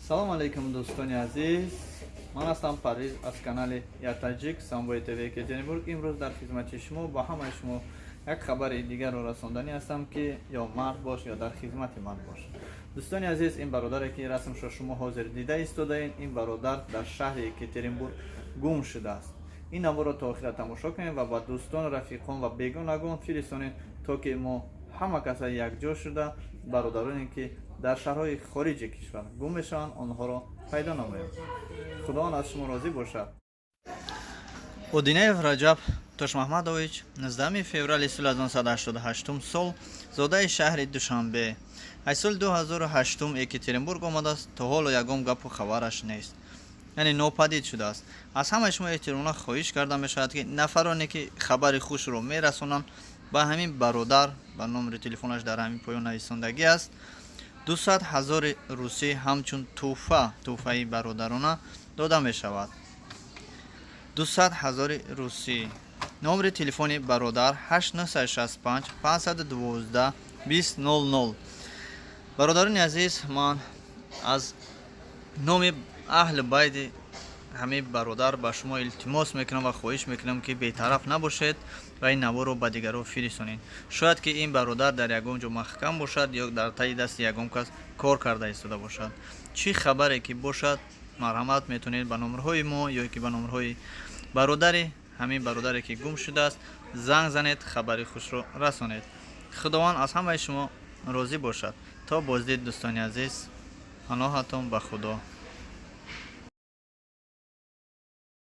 Салом алейкум, дӯстони азиз. Ман ҳастам Парвиз аз канали Ятаҷик Самбои ТВ Екатеринбург. Имрӯз дар хизмати шумо ба ҳамаи шумо як хабари дигарро расонданӣ ҳастам, ки ё мард бош, ё дар хизмати мард бош. Дӯстони азиз, ин бародаре, ки расмшо шумо ҳозир дида истодаед, ин бародар дар шаҳри Екатеринбург гум шудааст. Ин наворро то охира тамошо кунед ва ба дӯстон, рафиқон ва бегонагон фиристонед, то ки мо ҳама каса якҷо шуда бародароне, ки дар шаҳрҳои хориҷи кишвар гум мешаванд, онҳоро пайдо намоем. Худованд аз шумо розӣ бошад. Одинаев Раҷаб Тошмаҳмадович, 19 феврали соли 1988 сол, зодаи шаҳри Душанбе, аз соли 2008 Екатеринбург омадааст. То ҳоло ягон гапу хабараш нест, яъне нопадид шудааст. Аз ҳамаи шумо эҳтиромона хоҳиш карда мешавад, ки нафароне, ки хабари хушро мерасонанд ба ҳамин бародар, ба номери телефонаш дар ҳамин поён нависондагӣ аст, 200 000 русӣ ҳамчун тӯҳфа, тӯҳфаи бародарона дода мешавад. 200 000 русӣ. Номери телефони бародар 8965 512 2000. Бародарони азиз, ман аз номи аҳли байти ҳамин бародар ба шумо илтимос мекунам ва хоҳиш мекунам, ки бетараф набошед ва ин наворро ба дигарон фиристонед. Шояд ки ин бародар дар ягон ҷо маҳкам бошад ё дар таи дасти ягон кас кор карда истода бошад. Чӣ хабаре ки бошад, марҳамат, метавонед ба номерҳои мо ё ки ба номерҳои бародари ҳамин бародаре, ки гум шудааст, занг занед, хабари хушро расонед. Худованд аз ҳамаи шумо розӣ бошад. То боздид, дӯстони азиз, паноҳатон ба Худо.